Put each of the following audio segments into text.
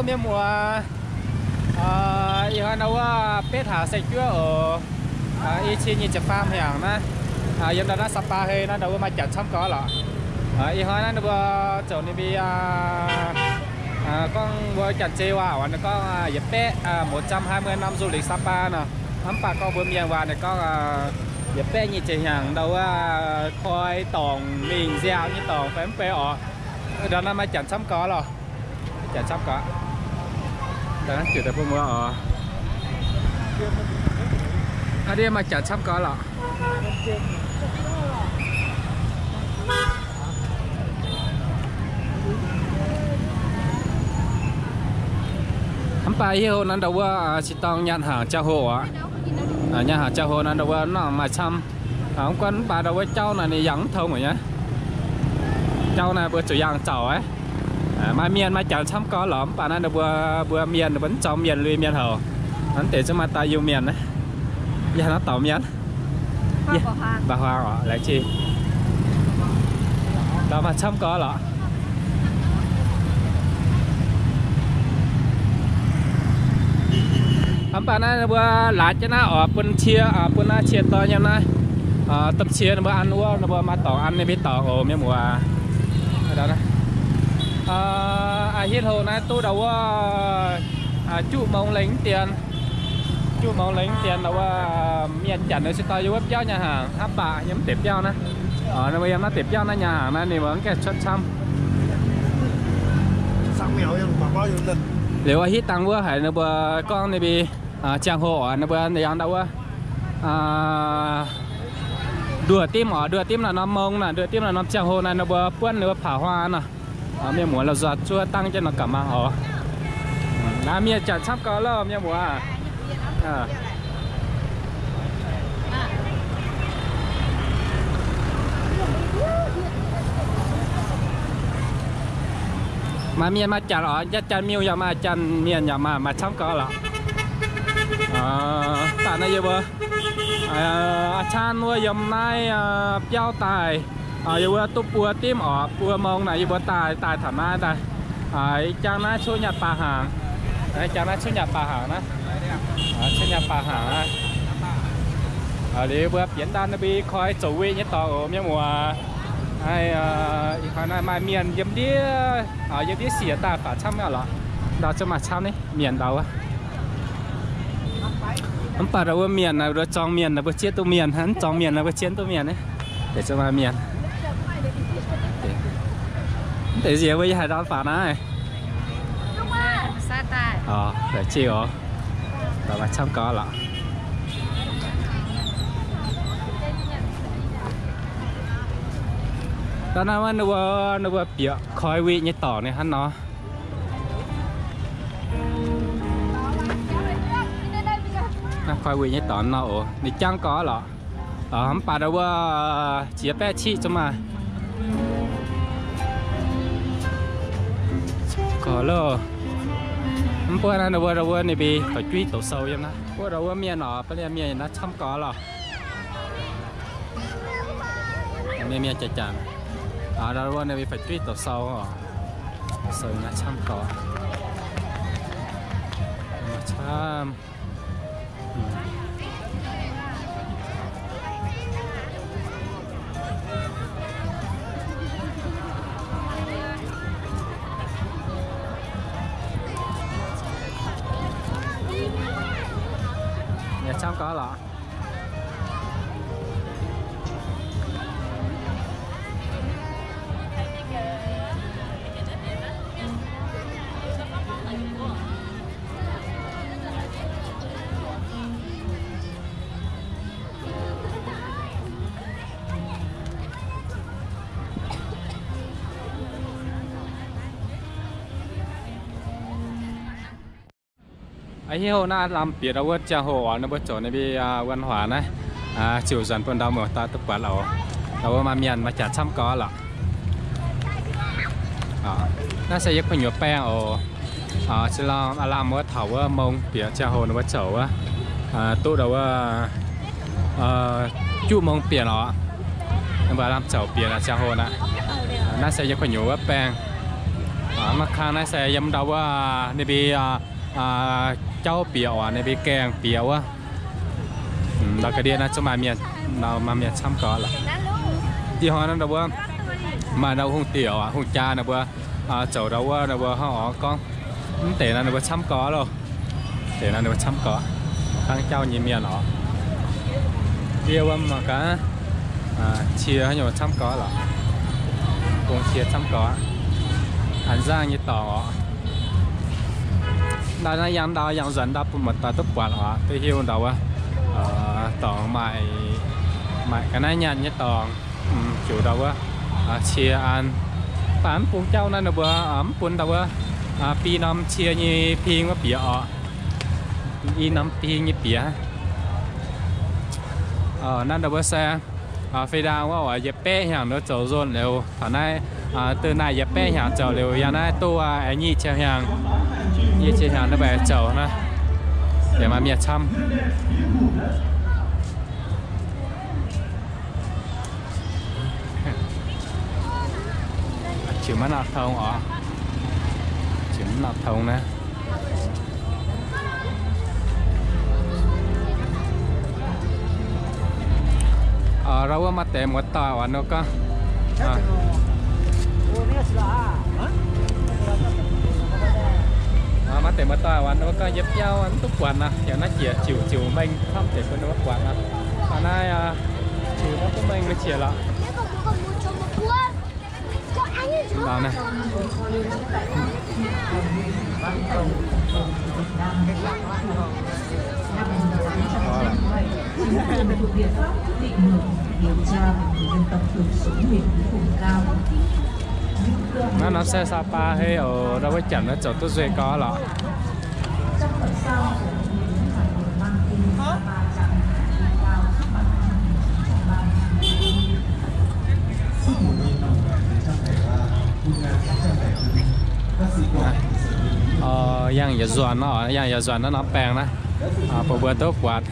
Mienh muoz, ih hnoi ndau wuov betv hlaax saeng-juov oc. I cin nyic ziepc faam hnyangx naaiv, yiem ndau naaiv Sapa hei naaiv ndau wuov maaih janx camv gau lorqc. Ih hnoi naaiv ninh mbuo zoux ninh mbuo gorngv mbuo janx-zei waac gorngv yietc baeqv, một trăm hai mươi năm du lịch Sapa nor. Mv baac gorngv mbuo mienh waac ninh gorngv yietc baeqv nyic ziepc hnyangx ndau wuov koi dorngc mingh nziaauc nyei dorngc fai mv bei oc. Ndau naaiv maaih janx camv gau lorqc. Janx camv gau. Aa, ndiev maaih janx camv gau lorqc. Mv baac hiuv hov naaiv ndau wuov se dorngx nyaanh hnaangx ziangh hoc oc. Nyaanh hnaangx ziangh hoc naaiv ndau wuov nor maaih camv. Mv gunv mv baac ndau wuov jauv naaiv ninh yangh mv tong nyei. Jauv naaiv mbuo zuqc yangh zaux aqv. Maaih mienh maaih janx camv gau lorqc, mv baac naaiv ninh mbuo, mbuo mienh ninh mbuo mv zorng mienh lui mienh hoc. Naaiv deix zungv maaih daaih Iu-Mienh naaiv. Yie haaix nor dorngc mienh? Mba'hua oc, laengz zingh. Ndau maaih camv gau lorqc. Mv baac naaiv ninh mbuo laatc jienv naaiv oc, bun cie, bun naaiv cie dorn yiem naaiv. Domh cie ninh mbuo an wuov, ninh mbuo maaih dorngx an ninh mbuo dorngx oc, mienh muoz. Aa, hitv hlo naaiv duqv ndau wuov juqv mong lengh dien. Juqv mong lengh dien ndau wuov mienh janx ninh se dorh yiem wuov biauv nyaanh hnaangx hnangv, mv baac yiem mv deix biauv naaiv. Ninh mbuo yiem naaiv deix biauv naaiv nyaanh hnaangx naaiv ninh mbuo mv gaengh cuotv camv. Liuz hitv dangh wuov haiz ninh mbuo gorngv ninh mbuo ziangh hoc ninh mbuo yangh ndau wuov nduoh dimv oc, nduoh dimv naaiv norm mong naaiv, nduoh dimv naaiv norm ziangh hoc naaiv ninh mbuo buonv ninh mbuo paac huaang nor. Mienh muoz la'zuqc zuov dangv jienv nor gaax mangc oc. Naaiv mienh janx camv gau loh, mienh muoz. Maaih mienh maaih janx oc, janx miuh yaac maaih, janx mienh yaac maaih, maaih camv gau lorqc. Daaih naaiv yie mbuo aa caan wuov yiem naaiv biauv daaih, yie mbuo duqv buo dimv oc, buo mong naaic yie mbuo daaih, daaih taux naaiv daaih. Ih jangv naaiv cuotv nyaanh baac hnaangx. Ih jangv naaiv cuotv nyaanh baac hnaangx naaiv. Cuotv nyaanh baac hnaangx naaiv. Liuz mbuo bienx daan ninh mbuo koi zoux weqc nyei dorngx oc, mienh muoz. Ih hnoi naaiv maaih mienh yiem ndiev, yiem ndiev siec daaih faaux camv aqv lorqc. Ndau zungv maaih camv ni, mienh ndau wuov. Mv baac ndau wuov mienh naaiv, ndau zorng mienh naaiv mbuo zieqv duqv mienh, mv zorng mienh naaiv mbuo zieqv duqv mienh ni. Deix zungv maaih mienh. Mv deix nziex mbuo yie haiz ndau faaux naaiv. Laengz zingh oc. Maaih camv gau lorqc. Da'naaiv wuov ninh mbuo, ninh mbuo bieqc koi weqc nyei dorngx ninh hnangv nor. Naaiv koi weqc nyei dorngx nor oc, ninh jangv gau lorqc. Mv baac ndau wuov ziex baeqv ciqv zungv maaih. Gorx loh. Mv buov naaiv ndau wuov, ndau wuov ninh mbuo faix-juiv doqc sou yiem naaiv. Buov ndau wuov mienh oc, ba'lienh mienh naaiv camv gau lorqc. Mienh, mienh janx-janx. Ndau wuov ninh mbuo faix-juiv doqc sou oc. Doqc sou naaiv camv gau. Camv. Camv gau lorqc. Ih hnoi naaiv lamh bieqc ndau wuov ziangh hoc oc, ninh mbuo zoux ninh mbuo văn hóa naaiv, ziouc nzuonx bun ndau muoz-doic duqv buatc oc. Ndau wuov maaih mienh maaih jaax camv gau lorqc. Naaiv se yie gu'nyuoz baengh oc. Se lamh wuov taux wuov mong bieqc ziangh hoc ninh mbuo zoux wuov, duqv ndau wuov juqv mong bieqc oc. Ninh mbuo lamh zoux bieqc ziangh hoc naaiv. Naaiv se yie gu'nyuoz wuov baengh. Mangc gaax naaiv se yiem ndau wuov ninh mbuo jauv bieqc oc, ninh mbuo gaengh bieqc wuov. Ndau ga'ndiev naaiv zungv maaih mienh, maaih mienh camv gau lorqc. Ih hnoi naaiv ndau wuov maaih ndau hungh diuc, hungh jaa ninh mbuo zoux ndau wuov, ninh mbuo hnangv oc gorngv mv deix naaiv ninh mbuo camv gau loh. Deix naaiv ninh mbuo camv gau, hnangv jauv nyei mienh oc. Ndiev wuov mangc gaax, cie haaix nyungc camv gau lorqc. Gong cie camv gau, an nzangv nyei dorngx oc. Ndau naaiv yangh ndau yangh nzuonx ndau bun muoz-doic duqv buatc oc. Duqv hiuv ndau wuov dorngx maaih, maaih ga'naaiv nyaanh nyei dorngx. Ziouc ndau wuov cie an, mv baac mv bung jauv naaiv ninh mbuo mv bun ndau wuov bi norm cie nyei ping wuov bieqc oc. I norm ping nyei bieqc. Naaiv ndau wuov se fei ndaang wuov oc, yietc baeqv hnyangx nor zoux nzunc liuz taux naaiv, da'naaiv yietc baeqv hnyangx zoux liuz yangh naaiv duqv nyic ziepc hnyangx, nyic ziepc hnyangx naaiv mbaeqc zoux naaiv, yaac maaih mienh camv. Ziouc maiv nangc tong oc. Ziouc maiv nangc tong naaiv. Ndau wuov maaih deix muoz-doic oc, ninh gorngv, maaih deix muoz-doic oc, ninh gorngv yiem biauv mv duqv buatc nor, yaac naaiv jiex ziouc ziouc mengh camv deix bun ninh mbuo buatc nor. Naaiv ziouc maiv duqv mengh maiv jiex lorqc. Naaiv norm se Sapa hei oc, ndau wuov janx naaiv zoux duqv nzuih gau lorqc. Yangh yietc nzuonx nor, yangh yietc nzuonx naaiv norm baengx naaiv, bun mbuo duqv buatc.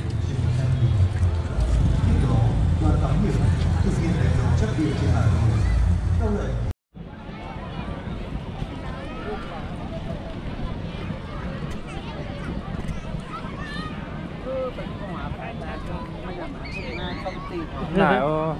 Naaic oc.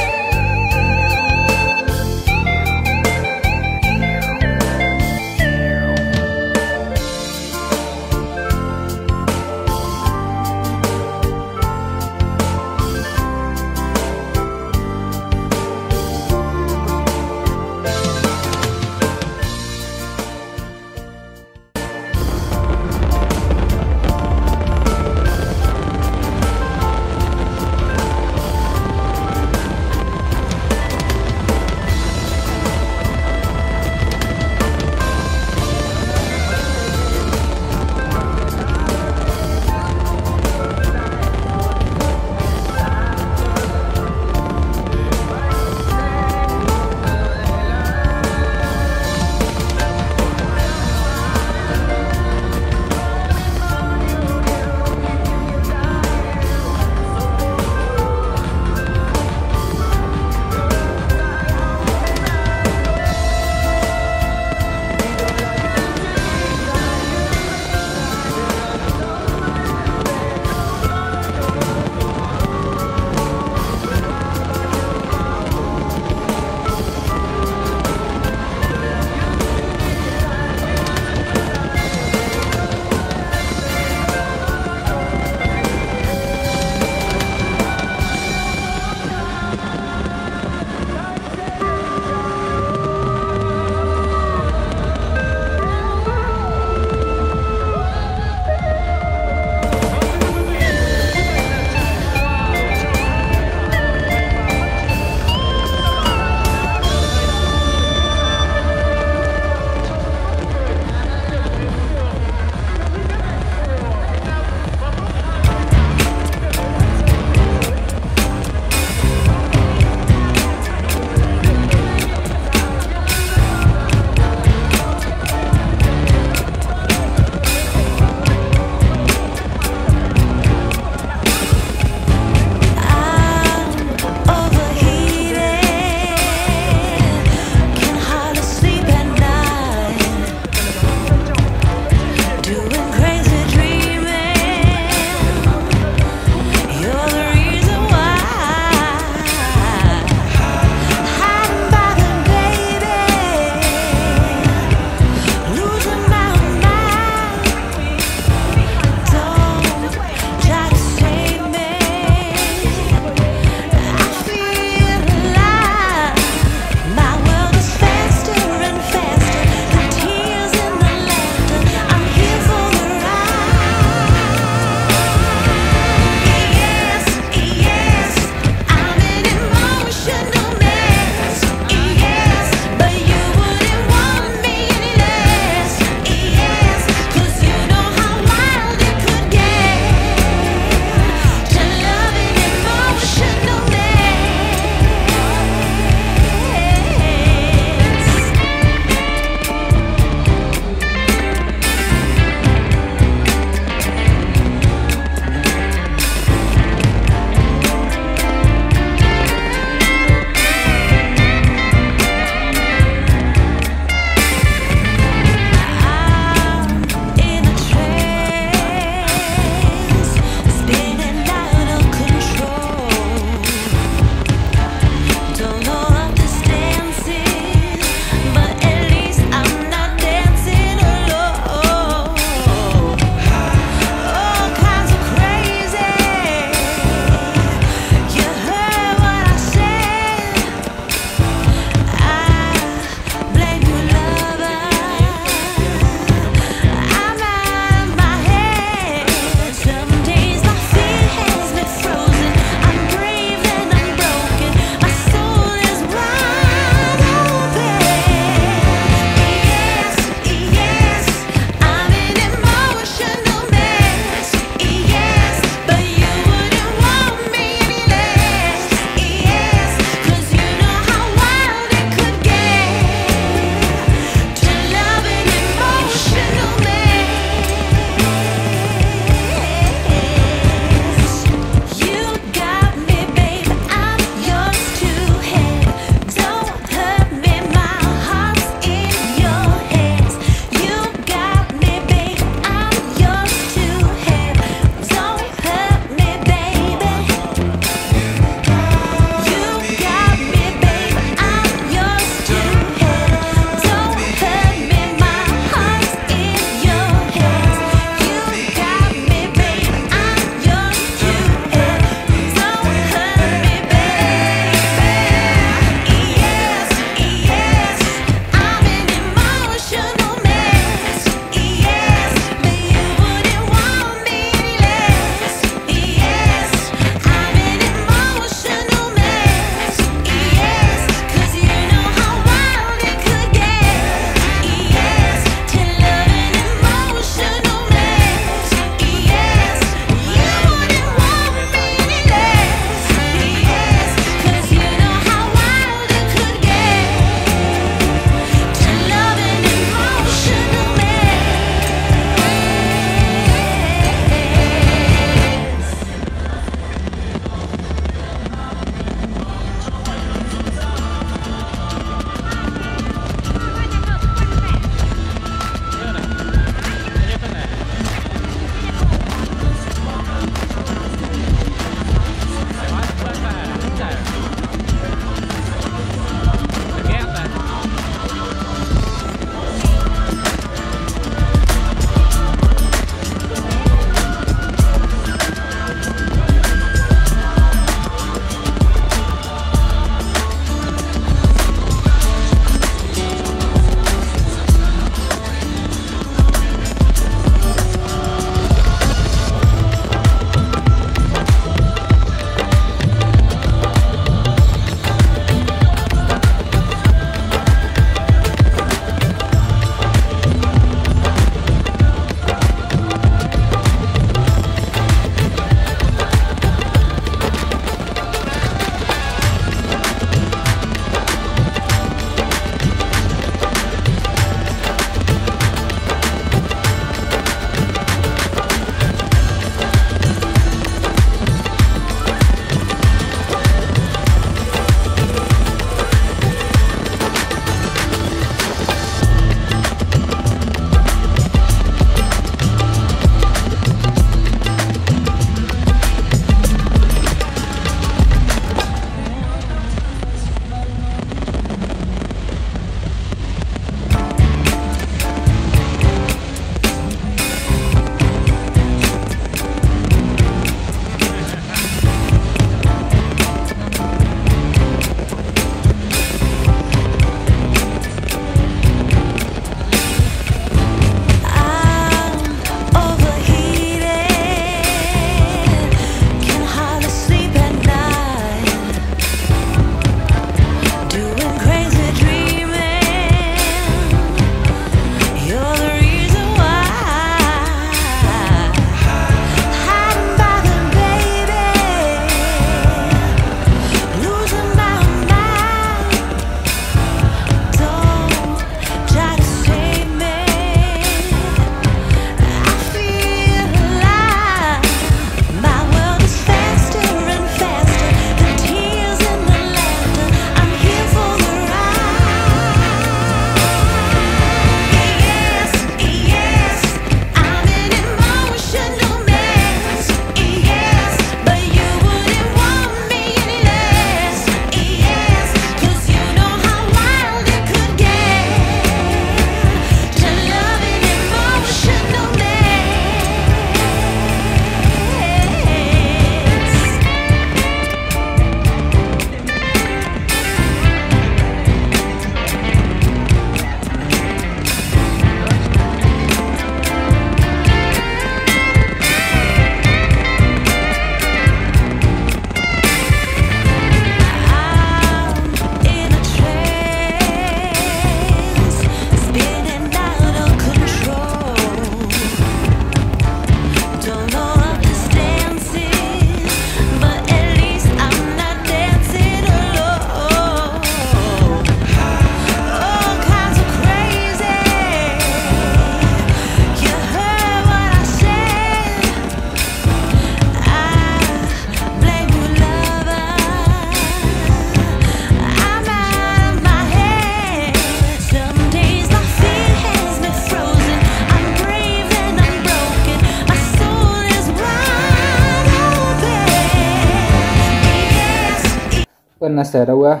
Buonv naaiv se ndau wuov,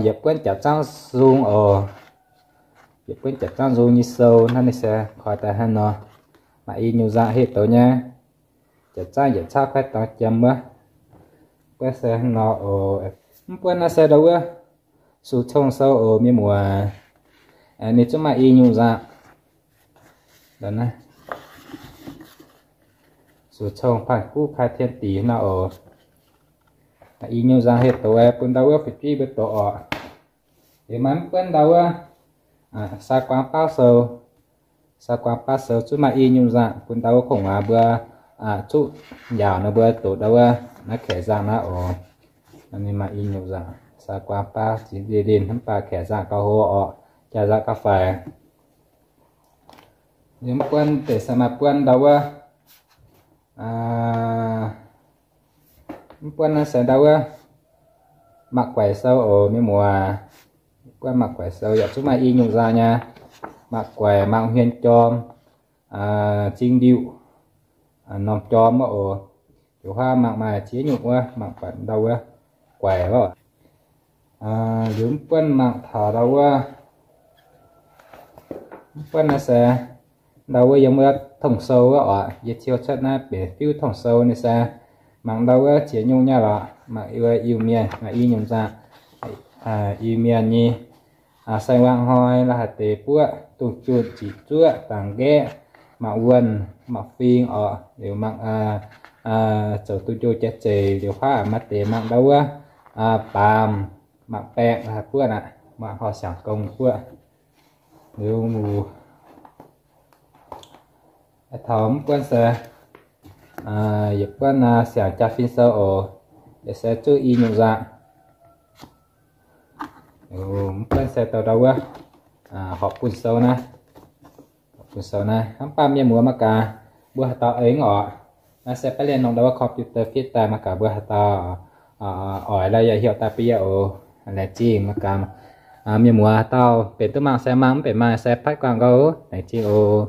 yietc buonv jaax zaangv nzung oc. Yietc buonv jaax zaangv nzung nyei sou hnangv naaiv se koi daaih hnangv nor, maaih i nyungc nzangc heh douz nyei. Jaax zaangv yietc cauv kuaaiv dorngx jiem wuov. Buonv se hnangv nor oc. Mv buonv naaiv se ndau wuov, suc cong sou oc mienh muoz. Ninh zungv maaih i nyungc nzangc. Suc cong panh guv kai tien dic nor oc. I nyungc nzangc heh douz bun ndau wuov fu'jueiv mbuo doqc oc. Liuz maaih mv buonv ndau wuov, saa guaang baav sou. Saa guaang baav sou zungv maaih i nyungc nzangc bun ndau wuov kungx muangx mbuo zuqv njaaux nor mbuo doqc ndau wuov naaiv kaeqv nzangc naaiv oc. Ninh maaih i nyungc nzangc, saa guaang baav ziex ndie linh, mv baac kaeqv nzangc gauh hlo oc, jaax nzangc gauh faix. Liuz mv buonv deix se maaih buonv ndau wuov, mv buonv naaiv se ndau wuov, mangc guaix sou oc mienh muoz. Buonv mangc guaix sou yaac zungv maaih i nyungc nzangc nyei. Mangc guaix, mangc hmien jorm, zing ndiuh, norm jorm wuov oc. Liuz huaav mangc maaih ziex nyungc wuov, mangc buatc ndau wuov guaix wuov. Liuz mv buonv mangc taux ndau wuov, mv buonv naaiv se ndau wuov yiem wuov tong sou wuov oc. Yie ciou cuotv naaiv benx fiuv tong sou ninh se mangc ndau wuov ziex nyungc nyei lorqc. Mangc wuov Iu-Mienh maaih i nyungc nzangc. Iu-Mienh nyei saeng-wangv hnoi, la'haaix deix buoqv, dungz junh, ziqc zuoqv, dangx nqaeqv, mangc wuonh, mangc fing oc. Liuz mangc zoux duqv njoh jaax zeic. Liuz huaav maaih deix mangc ndau wuov baamz, mangc baeqc, la'haaix buoqv aqv, mangc horh siangx gong buoqv. Liuz taux mv buonv se yietc buonv siangx jaa-fin sou oc. Yietc se zuqv i nyungc nzangc. Mv buonv se douh ndau wuov horpc bun sou naaiv. Horpc bun sou naaiv hnangv. Mv baac mienh muoz mangc gaax, mbuo haaix dauh aengx oc. Naaiv se baav lienh nongh ndau wuov computer fit daaih. Mangc gaax mbuo haaix dauh oix lorz yaac heuc daaih bun yie oc. Laengz zingh mangc gaax. Mienh muoz haaix dauh benx duqv mangc se mangc, mv benx mangc se patv guangc gau. Laengz zingh oc.